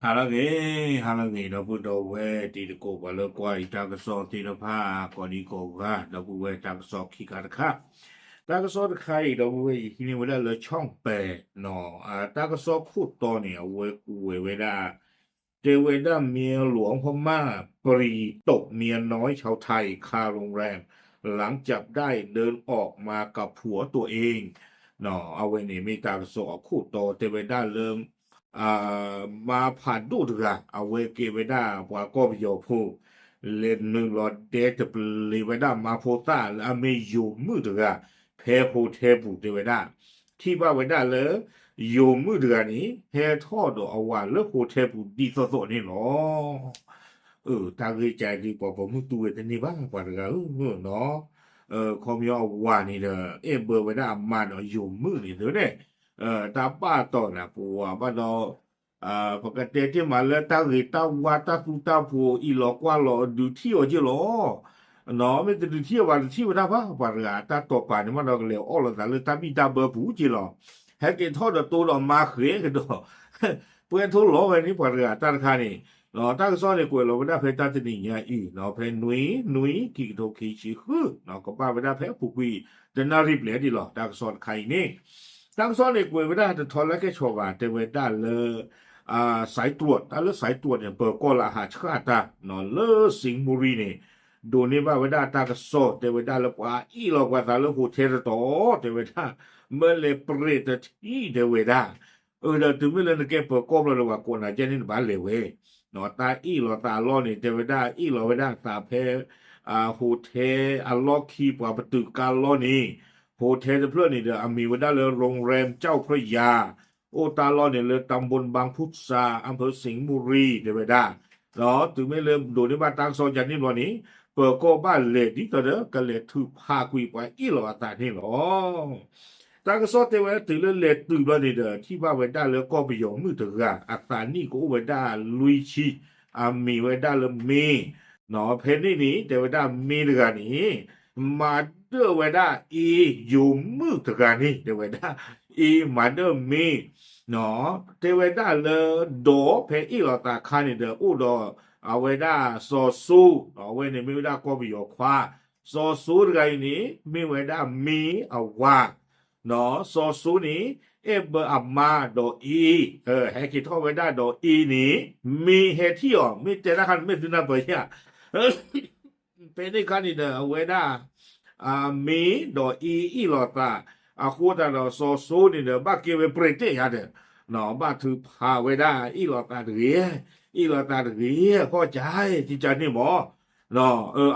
ဟါလၢအဂ့ၤ, ဟါလၢအဂ့ၤ ဒီပုၢ်ဒီဝဲၢ်တံၤသကိး ပှၤလၢကွၢ်အံၤတၢ်ကစီၣ်သ့ၣ်တဖၣ် ကိးဒံကိးဂၤ ဒီပုၢ်ဝဲၢ် တၢ်ကစီၣ်ခံခါတခါ, တၢ်ကစီၣ်တခါအံၤ ဒီပုၢ်ဝဲၢ် ယဟံးန့ၢ်ဝဲဒၣ်လၢ ช่องแปด နီၤ, တၢ်ကစီၣ်ခိၣ်တီန့ၣ် အဝဲကွဲးဝဲဒၣ် တဲဝဲဒၣ် เมียหลวงพม่าปรีตกเมียน้อยชาวไทย คาโรงแรม หลังจับได้เดินออกมากับผัวตัวเอง အဝဲန့ၣ်မ့ၢ်တၢ်ကစီၣ်အခိၣ်တီ တဲဝဲဒၣ်လၢ မါဖးဒိၣ်တဂၤ အဝဲကဲဝဲဒၣ်ပှၤကီၢ်ပယီၤဖိ လဲၤနုာ်လီၤဒဲတပျ့ၤဝဲဒၣ်မါဖိသၣ်လၢအမ့ၢ်ယိၤမုၣ်တဂၤ ဖဲ hotel ပူၤ တဲဝဲဒၣ် ထံၣ်ဘၣ်ဝဲဒၣ်လၢ ယိၤမုၣ်တဂၤန့ၣ် ဟဲထီၣ်ဒီးအဝၤလၢ hotel ပူၤဒ်သိးသိးန့ၣ်လီၤ. အၢ တၢ်ဂ့ၢ်ကဲဒ် ပှၤပိာ်မုၣ်တူၢ်ဝဲတန့ၢ်ဘၣ် ပှၤတဂၤဧၢနီၤ, ခီပညီအဝၤန့ၣ်ဒီး အဲၣ်ဘၢဝဲဒၣ်အမါဒီးယိၤမုၣ်န့ၣ်သ့န့ၣ်, တၢ်ဘၣ်တီၢ်န့ၣ် ပဝဲဘၣ်ဒီး ပကတဲတ့ၢ်မးလၢတၢ်ဂ့ၤတၢ်ဝါတၢ်သူတၢ်ဖိအံၤလီၤကွၢ်လီၤဒုးထံၣ်အီၤက့ၢ်လီၤ. မ့ၢ်တဒုးထံၣ်အီၤဘၣ်တထံၣ်ဝဲဒၣ်ဘၣ် ပှၤတဂၤ တၢ်တီၢ်ပာ်န့ၣ်မးဒီး ကလဲၤအီၣ်လီၤသးလၢတၢ်ဘံၣ်တၢ်ဘၢပူၤက့ၢ်လီၤ. ဟဲက့ၤထီၣ်ဒီးတိဒီးမါဃဲကဒီး ပှဲၤထိလီၤဝဲန့ၣ် ပှၤတဂၤတၢ်တခါန့ၣ်, တၢ်ကစီၣ်န့ၣ်ကွဲးလီၤဝဲဒၣ်ဖဲတၢ်တနံၤညါအံၤ ဖဲနွံ နွံ ခံကထိခံဆံဃု ကဘၣ်ဝဲဒၣ်ဖဲအပူၤကွံာ် တနၣ်ရံၣ်ဘျဲၣ်ဒ်လီၤ တၢ်ကစီၣ်တခါအံၤန့ၣ်, တၢ်ကစီၣ်န့ၣ်ကွဲးဝဲဒၣ်တထီလၢကဲဆီဘၣ် တဲဝဲဒၣ်လၢ စဲးတြိး တၢ်လၢစဲးတြိးန့ၣ် ပၢၤကီၢ်လၢအဟးဆှၣ်တၢ် လၢစံးမူရံန့ၣ် ဒိးန့ၢ်ဘၣ်ဝဲဒၣ်တၢ်ကစီၣ် တဲဝဲဒၣ်လၢပှၤအ့ၣ်လိာ်ပှၤသးလၢ hotel တတီၤ တဲဝဲဒၣ် မၢလဲၤပရ့းတထံၣ် တဲဝဲဒၣ်, အဒီးတုၤမ့ၢ်လၢနကဲပၢၤကီၢ်ဘျီဒီး ပှၤကိးနၤကဲန့ၣ် နဘၣ်လဲၤဝဲ, တၢ်အ့ၣ်လိာ်သးအလီၢ်န့ၣ် တဲဝဲဒၣ်အ့ၣ်လိာ်ဝဲဒၣ်သးဖဲ hotel အလီၢ်ခံ ပှၤပတုာ်ကါလီၢ်န့ၣ်, hotel တဖျၢၣ်န့ၣ်ဒီး အမံၤဝဲဒၣ်လၢ โรงแรมเจ้าพระยา အိၣ်တၢ်လီၢ်န့ၣ်လၢ ตำบลบางพุทรา อำเภอสิงห์บุรี တဲဝဲဒၣ်, ဒီးတုၤမ့ၢ်လၢဒိးန့ၢ်ဘၣ်တၢ်ကစီၣ်ကန့ၣ်ဘျီန့ၣ် ပၢၤကီၢ်ဘၣ်လဲၤဒ်သိးဒီး ကလဲၤထုးဖးကွံာ်ပှၤအ့ၣ်လိာ်အသးန့ၣ်လီၤ. တၢ်ကစီၣ်တဲဝဲတုၤလၢလဲၤတုၤဘျီန့ၣ်ဒီး ထံၣ်ဘၣ်ဝဲဒၣ်လၢကီၢ်ပယီၤမုၣ်တဂၤ အသးနံၣ်ကအိၣ်ဝဲဒၣ်လွံၢ်ဆံ, အမံၤဝဲဒၣ်လၢမ့ၢ်, ဖဲန့ၣ်န့ၣ် တဲဝဲဒၣ်မ့ၢ်တဂၤန့ၣ် မၤဒၢၣ်ဝဲဒၣ်အ့ယိၤမုၣ်တဂၤန့ၣ် တဲဝဲဒၣ် အ့မၤဒၢၣ်မ့ၢ် တဲဝဲဒၣ်လၢ ဒီးဖဲအ့ၣ်လိာ်သးခါန့ၣ်ဒီး အိၣ်ဒီးအဝဲဒၣ်စီၤစိ, အဝဲန့ၣ်မ့ၢ်ဝဲဒၣ်ကီၢ်ပယီၤခွါ, စီၤစိတဂၤအံၤန့ၣ် မ့ၢ်ဝဲဒၣ်မ့ၢ်အဝၤ, စီၤစိန့ၣ် အဲၣ်ဘၢအမါဒီးအ့, ဟဲက့ၤထီၣ်ဝဲဒၣ်ဒီးအ့န့ၣ် မ့ၢ်ဟဲထံၣ်အီၤ မ့ၢ်တဲတၢ်ခါန့ၣ် မ့ၢ်သုနၢ်ပၢၢ်ဧါ ဖဲန့ၣ်ခါန့ၣ်ဒီး အဝဲဒၣ် မ့ၢ်ဒီးအ့အ့ၣ်လိာ်သး, အဃိသတးဒီးစီၤစိန့ၣ်ဒီး ဘၣ်ကဲဝဲပရ့းတ့ၢ်ယါဒီး ဘၣ်ထုးဖးဝဲဒၣ် အ့ၣ်လိာ်သးတဂ့ၤ, အ့ၣ်လိာ်သးတဂ့ၤ အခီၣ်ကၢ် ကကန့ၣ်မး,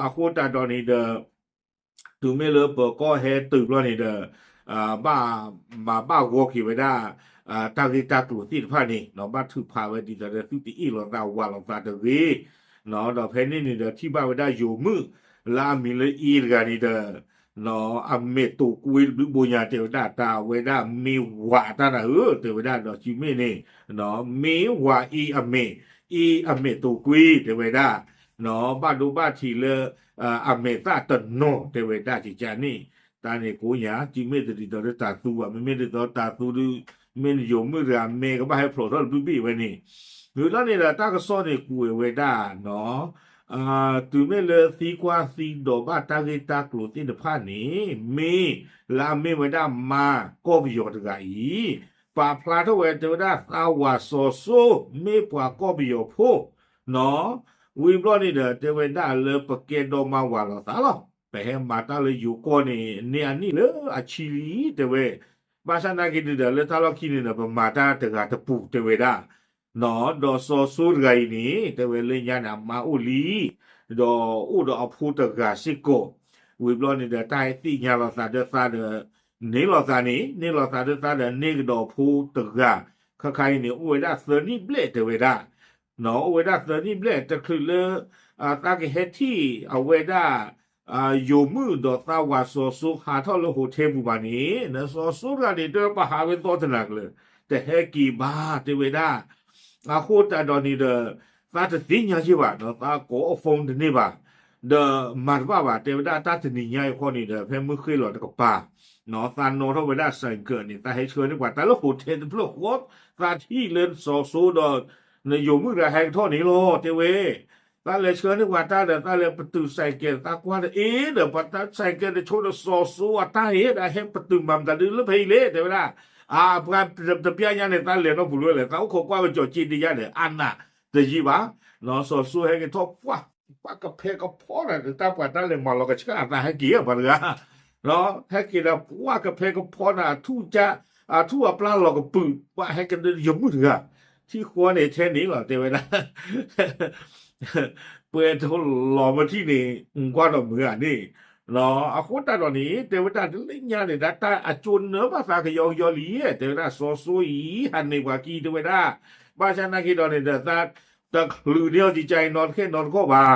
အဃိသတးဒီးန့ၣ်ဒီး တုၤမ့ၢ်လၢပၢၤကီၢ်ဟဲတုၤဘျီန့ၣ်ဒီး ဘၣ်မၤဘၣ်ဂီၤက့ၤဝဲဒၣ် တၢ်ဂ့ၢ်တၢ်ကျိၤသ့ၣ်တဖၣ်န့ၣ် ဘၣ်ထုးဖးဝဲဒ်သိးဒီး သုတအ့ၣ်လိာ်သးဝၤလိာ်သးတဂ့ၤ, ဒီးဖဲန့ၣ်န့ၣ်ဒီး ထံၣ်ဘၣ်ဝဲဒၣ်ယိၤမုၣ် လၢအမံၤလၢအ့တဂၤန့ၣ်ဒီး အမဲာ်တိာ်ကွ့တဘျုးဘိညါ တဲဝဲဒၣ် တၢ်ဝဲဒၣ်မ့ၢ်ဝၤတၢ်နၤဧၢ တဲဝဲဒၣ်ဒီး စုမ့ၣ်န့ၣ် မ့ၢ်ဝၤအ့အမဲာ်, အ့အမဲာ်တိာ်ကွ့ တဲဝဲဒၣ်, ဘၣ်ဒိဘၣ်ထံးလၢ အမဲာ်သၣ်တနီၤ တဲဝဲဒၣ်ကကန့ၣ်, တၢ်န့ၣ်ကိးညါ စုမ့ၣ်တဒ်သိးလၢတၤသူဘၣ်, မ့မ့ၢ်ဒ်သိးတၤသူဒီး မ့ၢ်ယိၤမုၣ်တဂၤ မဲာ်ကဘၣ်ဟဲဖျိးထီၣ်တဘျုးဘ့ၣ်ဝဲန့ၣ်, ဝံၤလီၤန့ၣ်ဒီး တၢ်ကစီၣ်န့ၣ်ကွဲးဝဲဒၣ် တုၤမ့ၢ်လၢသံကွၢ်သံဒိးဘၣ်တၢ်ဂ့ၢ်တၢ်ကျိၤသ့ၣ်တဖၣ်န့ၣ် မ့ၢ်လၢအမ့ၢ်ဝဲဒၣ်မါကီၢ်ပယီၤတဂၤအံၤ ပာ်ဖျါထီၣ်ဝဲ တဲဝဲဒၣ်သးဝၤစီၤစိ မ့ၢ်ပှၤကီၢ်ပယီၤဖိ ဝံၤဘျီန့ၣ်ဒီး တဲဝဲဒၣ်လၢပကဲဒီမါဝၤလိာ်သးလီၤ. ပဟဲမၤတၢ်လၢယိၤကီၢ်န့ၣ် န့ၢ်အနံၣ်လၢအဆံလံ တဲဝဲ, ဘၣ်ဆၣ်နာ်က့ၤဒုးဒီး လၢတၢ်လီၢ်ခံန့ၣ်ဒီး ပမၤတၢ်တဂၤတပူၤ တဲဝဲဒၣ် ဒီးစီၤစိတဂၤအံၤန့ၣ် တဲဝဲလၢညါန့ၣ် အမါအိၣ်လံ, ဒီးအိၣ်ဒီးအဖိတဂၤစ့ၢ်ကီး, ဝံၤဘျီန့ၣ်ဒီး တၢ်ဟဲသ့ၣ်ညါလိာ်သးဒီးသးဒီး န့ၢ်လိာ်သးန့ၣ် န့ၢ်လိာ်သးဒီးသးဒီး န့ၢ်ကဒီးအဖိတဂၤ, ခဲခါအံၤန့ၣ် အိၣ်ဝဲဒၣ်သၢနံၣ်ဘျဲၣ် တဲဝဲဒၣ် အိၣ်ဝဲဒၣ်သၢနံၣ်ဘျဲၣ် တချုးလၢ သးကဟဲထံၣ်အဝဲဒၣ် ယိၤမုၣ်ဒီးသးဝၤစီၤစိဟးထီၣ်လၢ hotel ပူၤဘၣ်န့ၣ် နစီၤစိတဂၤန့ၣ် တဲပဟးဝဲသီတနၤကျၢၤ တဟဲက့ၤဘၣ် တဲဝဲဒၣ်, အဃိသတးဒီးန့ၣ်ဒီး သးတသ့ၣ်ညါယဲၢ်ဘၣ် ဒီးသးကိးအီၤ phone တန့ၢ်ဘၣ်, ဒီးမၤတဘၣ်ဘၣ် တဲဝဲဒၣ်တၢ်တနံၤညါအံၤဃီန့ၣ်ဒီး ဖဲမုၢ်ဃ့ၢ်လီၤတကပၤ သးနီၣ်ထီၣ်ဝဲဒၣ် ဆိုင်ကယ် န့ၣ် သးဟဲဆှၢန့ၢ်ပှၤတၢ်လၢ hotel တဖျၢၣ်ဃီ, သးထံၣ်လၢစီၤစိဒီး နယိၤမုၣ်တဂၤဟဲကထီၣ်န့ၣ်လီၤ တဲဝဲ, သးလဲၤဆှၢန့ၢ်ပှၤတၢ်ဒီး သးလဲၤပတုာ်စဲးကဲး သးကွၢ်တအ့ဒီး ပှၤတၢ်စဲးကဲးတဆိဒီးစီၤစိအတၢ်ဟ့ၣ်ဒီး ဟဲပတုာ်မၤမတၤဒုလၢဖဲအံၤလဲၣ် တဲဝဲဒၣ်. အပှၤတပျၢ်ညါန့ၣ် သးလဲၤနီတပူၤလၢလဲၣ် သးအိၣ်ခိးကွၢ်ဝဲကၠီၤက့တယါဒီး အနးတယံာ်ဘၣ်. စီၤစိဟဲက့ၤထီၣ်ပှၢ် ပှၢ်ကဖဲကဖီဒီး တၢ်ပှၤတၢ်လဲၤမၤလီၤကဆှၣ်အသးဟဲက့ၤပှၤတဂၤ ဟဲက့ၤဒီးပှၢ်ကဖဲကဖီန့ၣ် အထူၣ်ကၢ အထူၣ်အပျၢ်လီၤကပုာ် ပှၢ်ဟဲက့ၤဒီးယိၤမုၣ်တဂၤ ထံၣ်ဃီန့ၣ်ထဲန့ၣ်လီၤ တဲဝဲဒၣ် ပှဲၤထီၣ်လီၤမထံၣ်န့ၣ် ကွၢ်ဒီးမုာ်ဂၤန့ၣ် အဃိတၢ်ဒီးန့ၣ် တဲဝဲဒၣ်တလၢညါန့ၣ် တၢ်အကၠိနၢဘၣ်သးကယီကယီလံ တဲဝဲဒၣ်စီၤစိအံၤ ဟးန့ၢ်ပှၤခံ တဲဝဲဒၣ် ဘၣ်ဆၣ်နာ်က့ဒီးန့ၣ်ဒီး သးတချုးန့ၢ်အီၤကကါအံၤနီတခဲနီတခီၣ်ဘၣ်.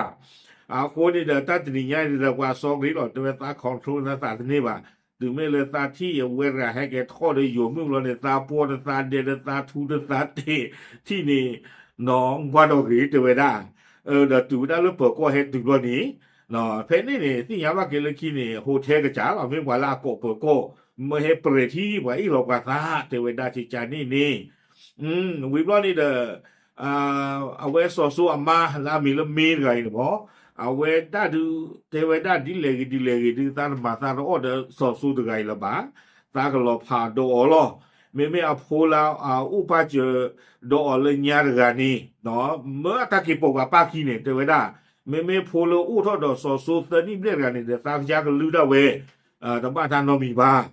အဃိန့ၣ်ဒီး တၢ်တနံၤညါန့ၣ်ဒီး ပှၤစီဂ့ၤလီၤ တဲဝဲသး control နသးတန့ၢ်ဘၣ်. တုၤမ့ၢ်လၢသးထံၣ်အဝဲတဂၤဟဲက့ၤထီၣ်ဒီးယိၤမုၣ်ဘျီန့ၣ် သးပှီၢ်ဒီးသးဒဲးဒီးသးထူဒီးသးတ့ၢ် ထံၣ်န့ၣ် နီၢ်ကွၢ်ဒီးဂ့ၤ တဲဝဲဒၣ်. ဒီးတုၤဝဲဒၣ်လၢပၢၤကီၢ်ဟဲတုၤဘျီန့ၣ် ဖဲန့ၣ်န့ၣ် သ့ၣ်ညါဘၣ်က့ၤလၢခံန့ၣ် hotel ကစၢ်လီၤ မ့ၢ်ပှၤလၢအကိးပၢၤကီၢ် မ့ၢ်ဟဲပြဲၤထံ ပှၤအ့ၣ်လီၤပှၤသး တဲဝဲဒၣ်ကကါန့ၣ်န့ၣ် ဝံၤဘျီန့ၣ်ဒီး အဝဲစီၤစိအမါလၢအမံၤလၢမ့ၢ်တဂၤအံၤန့ၣ်မ့ၢ် အဝဲဒၣ်ဒုး တဲဝဲဒၣ်ဒ်လဲၣ်ဂ့ၤဒ်လဲၣ်ဂ့ၤဒုး သးတမၤသးတအီၣ်ဒီးစီၤစိတဂၤအံၤလၢၤဘၣ်. သးကလီၤဖးဒီးအီၤလီၤ. မ့မ့ၢ်အဖိလၢအအိၣ်ပာ်စၢၤဒီးအီၤလၢညါတဂၤန့ၣ် မၢအတၢ်က့ၤပိာ်ပှၤပၢ်ခံန့ၣ် တဲဝဲဒၣ် မ့မ့ၢ်ဖိလၢအိၣ်ထီၣ်ဒီးစီၤစိသၢနံၣ်ဘျဲၣ်တဂၤန့ၣ်ဒီး သးကစၢ်ကလုၢ်ဒၣ်ဝဲ တဘၣ်တၢ်နီတမံၤဘၣ်.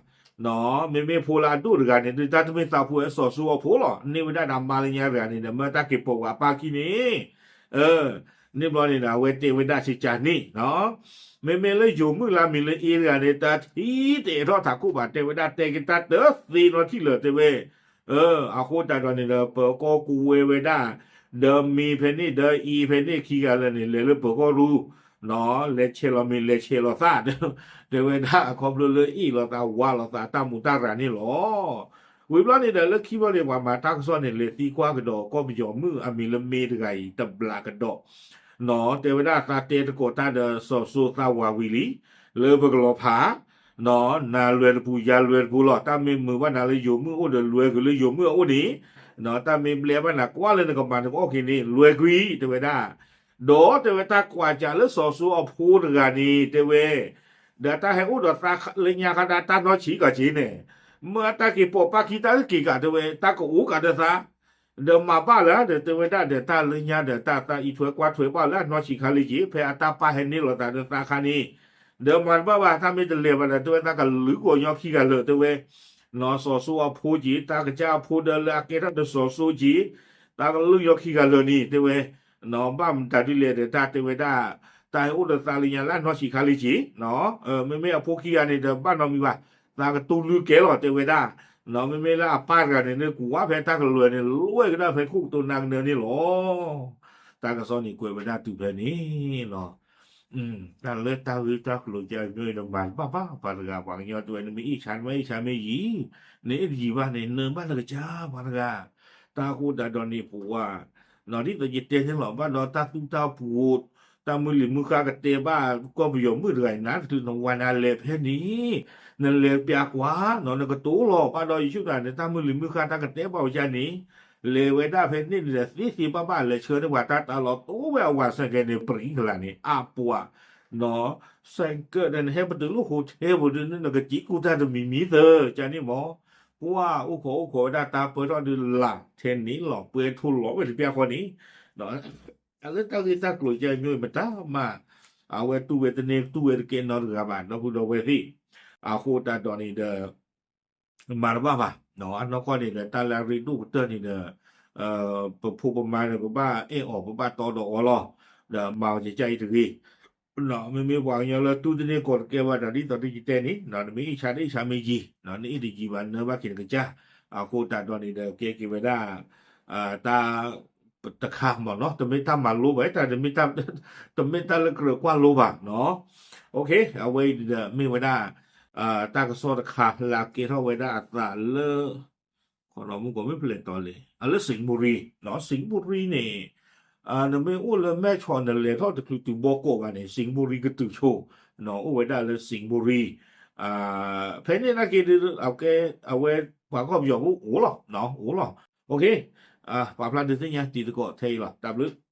မ့မ့ၢ်ဖိလၢအဒိၣ်တဂၤန့ၣ်ဒုး တၢ်တမ့ၢ်သးဖိအစီၤစိအဖိလီၤ. န့ၢ်ဝဲဒၣ်ဒီးမါလၢညါတဂၤန့ၣ်ဒီး မၢတၢ်က့ၤပိာ်ပှၤပၢ်ခံန့ၣ် န့ၣ်ဘျီန့ၣ်ဒီး အဝဲတဲဝဲဒၣ်ကကါန့ၣ် မ့မ့ၢ်လၢယိၤမုၣ်လၢအမံၤလၢအ့တဂၤန့ၣ် တၢ်ထံၣ်တအဲၣ်ထီၣ်ထးခိၣ်ဘၣ် တဲဝဲဒၣ် တဲက့ၤတၢ်တသ့နီတထံၣ်လၢၤ တဲဝဲ. အဃိတၢ်ဒီးန့ၣ်ဒီး ပၢၤကီၢ်ကဝဲဝဲဒၣ် ဒီးမ့ၢ်ဖဲန့ၣ် ဒီးအ့ဖဲန့ၣ်ခံဂၤလၢာ်န့ၣ် လဲၤလၢပၢၤကီၢ်ရူ လဲၤဆဲးလီၤမ့ၤ လဲၤဆဲးလီၤသး တဲဝဲဒၣ် ခီဖျိလၢအ့ၣ်လိာ်သးဝါလိာ်သးတၢ်မူးတၢ်ရၤန့ၣ်လီၤ. ဝံၤဘျီန့ၣ်ဒီး လၢခံဘျီန့ၣ် ပှၤမၤတၢ်ကစီၣ်န့ၣ် လဲၤသံကွၢ်ကဒီးကီၢ်ပယီၤမုၣ်အမံၤလၢမ့ၢ်တဂၤအံၤ တဘျးကဒီး တဲဝဲဒၣ် သးတဲသကိးတၢ်ဒီးစီၤစိသးဝးဝံၤလံ လၢပကလီၤဖး နၤလွဲၤတပူၤ ယၤလွဲၤတပူၤလီၤ. တၢ်မ့ၢ်မုာ်ဘၣ်နၤလၢယိၤမုၣ်အအိၣ်ဒီး လွဲၤကွံာ်လၢယိၤမုၣ်အအိၣ်န့ၣ်, တၢ်မ့ၢ်ဘျဲးဘၣ်နၤကွၢ်လၢနကမၤနကအီၣ်က့ၤန့ၣ် လွဲၤကွံာ် တဲဝဲဒၣ်. ဒီးတဲဝဲတၢ်ကွၢ်ကးလၢစီၤစိအဖိတဂၤန့ၣ် တဲဝဲ, ဒီးတၢ်ဟဲအိၣ်ဒီးသးလၢညါခါဒၣ်တၢ်နီၢ်ဆံးကီးက့ၤန့ၣ်, မ့ၢ်အတၢ်က့ၤပိာ်ပၢ်ခံတၢ်က့ၤကး တဲဝဲ တၢ်ကအိၣ်ကးဒီးသး ဒီးမၤဘၣ်လၢဒီး တဲဝဲဒၣ်ဒီး တၢ်လၢညါဒီးတၢ်သးအံးထွဲကွၢ်ထွဲဘၣ်လၢအနီၢ်ဆံးခါလံက့ၤ ဖဲအတၢ်ပၢ်ဟဲန့ၢ်လိာ်သးဒီးသးခါန့ၣ်, ဒီးမၤတဘၣ်ဘၣ် တၢ်မ့ၢ်တလဲၤဘၣ်ဒီး တဲဝဲသးကလုၢ်ကီၢ်ညီခံဂၤလၢာ် တဲဝဲ, စီၤစိအဖိက့ၤ တၢ်ကစၢ်အဖိဒီးလၢအကဲထီၣ်ဒီးစီၤစိက့ၤ, သးကလုၢ်ညီခံဂၤလၢာ်န့ၣ် တဲဝဲ, ဘၣ်မတၤဒ်လဲၣ်ဒီး တၢ်တဲဝဲဒၣ်, တၢ်ဟဲအိၣ်ဒီးသးလၢညါလၢအနီၢ်ဆံးခါလံက့ၤ, မ့မ့ၢ်အဖိခံဂၤန့ၣ်ဒီး ဘၣ်နီတမံၤဘၣ်, သးကတူၢ်လုၢ်ကဲလီၤ တဲဝဲဒၣ်. မ့မ့ၢ်လၢအပၢ်တဂၤန့ၣ် နကွၢ်ဖဲတၢ်ကလွဲၤန့ၣ် လွဲၤကဒါဖဲခိၣ်ကတိၤနးကနၢန့ၣ်လီၤ. တၢ်ကစီၣ်န့ၣ်ကွဲးဝဲဒၣ်တုၤဖဲန့ၣ်လီၤ. တၢ်လၢတၢ်ဂ့ၢ်တၢ်ကျိၤကဲအမျိုးအံၤဒီး မၤတဘၣ်ဘၣ်ပှၤတဂၤ ပှၤကညီတဲဝဲ နမ့ၢ်အ့ၣ်ဆါ နမ့ၢ်အ့ၣ်ဆါမ့ၢ်ယံၤ, နအ့ၣ်တယံၤဘၣ်န့ၣ် နဘၣ်လၢကစၢ်ပှၤတဂၤ, တၢ်ဃိတၢ်ဒီးန့ၣ်ပဝဲ ဒ်သိးယတဲန့ၣ်လီၤ ဘၣ်ဒီးတၢ်သူတၢ်ပှိၤ, တၢ်မုၢ်လံၤမုၢ်ဃါကတဲဘၣ် ကီၢ်ပယီၤမုၣ်တဂၤအံၤ နၤတချုးနဝၤနၤလဲၤဖဲန့ၣ်, နလဲၤပျါကွၢ်နီၤ နကတိၤလီၤ ဘၣ်ဒီးယဆိကမိၣ်န့ၣ် တၢ်မုၢ်လံၤမုၢ်ဃါတၢ်ကတဲဘၣ်ဝဲဒၣ်န့ၣ်, လဲၤဝဲဒၣ်ဖဲန့ၣ်န့ၣ်ဒီး သ့သ့ဘၣ်ဘၣ်လဲၤဆှၢန့ၢ်ပှၤတၢ်တၢ်လီၤ တိဝဲအဝၤစဲကဲန့ၣ် ပရံကလးန့ၣ် အပှၤ နီၤ, စဲကဲဒီးနဟဲပတုာ်လၢ hotel ပူၤဒုး နကကံကူၣ်တၢ်တမံၤမံၤသၢ ကန့ၣ်မး, ပှၤအိၣ်ခိးအိၣ်ခိးဝဲဒၣ်တၢ်ပၢထီၣ်ဒုးလၢ်ထဲန့ၣ်လီၤ ပှဲၤထိၣ်လီၤဝဲတပျၢ်ဃီန့ၣ်, အလၢတၢ်ဂ့ၢ်တၢ်ကျိၤကဲအမျိုးမတၤမး, အဝဲတူၢ်ဝဲတန့ၢ်တူၢ်ဝဲတကဲနီတဂၤဘၣ် ဒီပုၢ်ဒီဝဲၢ်သ့ၣ်, အဃိတၢ်ဒီးန့ၣ်ဒီး မၤတဘၣ်ဘၣ်, အနီၢ်ကီၢ်န့ၣ်ဒီး တၢ်လၢအရ့ဒိၣ်ကတၢၢ်န့ၣ်ဒီး ပဖိပမါန့ၣ် ပဘၣ်အဲၣ်အီၤ ပဘၣ်တီဒီးအီၤလီၤ, ဒီးမၤအီၤကကၢ်အံၤတဂ့ၤ, မ့မ့ၢ်ပှၤကညီလၢတူၢ်တန့ၢ်ကီးတကဲဘၣ်ဒီး ဒ်သိးတယတဲန့ၣ် နမ့ၢ်အ့ၣ်ဆါတအ့ၣ်ဆါမ့ၢ်ယံၤ, နအ့ၣ်တယံၤဘၣ်နၢဘၣ်က့ၤနကစၢ်, အဃိတၢ်ဒီးန့ၣ်ဒီး ကဲက့ၤဝဲဒၣ် တၢ် တခါမ့ၢ်နီၤ တမ့ၢ်တၢ်မၤလိဘၣ် တၢ်တမ့ၢ်တၢ်လၢကြၢးကွၢ်လိဘၣ်နီၤ, အဝဲအံၤဒီးမ့ၢ်ဝဲဒၣ် တၢ်ကစီၣ်တခါလၢအကဲထီၣ်ဝဲဒၣ်အသးလၢ ခီမုၢ်ကီးမ့ၢ်ဖျဲးတီၤလဲၣ် အလၢ စံးဘူရံ, စံးဘူရံန့ၣ် နမ့ၢ်အိၣ်လၢမဲၢ်ဆီး နလဲၤထီၣ်တချုးတုၤဘီကီးဘၣ်န့ၣ် စံးဘူရံကတုၤဆိ, အိၣ်ဝဲဒၣ်လၢစံးဘူရံ, ဖဲန့ၣ်နာ်က့ဒုး အဝဲပှၤကီၢ်ပယီၤဖိအိၣ်လီၤ, အိၣ်လီၤ, ပာ်ဖျါဒုးသ့ၣ်ညါတံၤသကိးထဲအံၤလီၤ. တၢ်ဘျုး.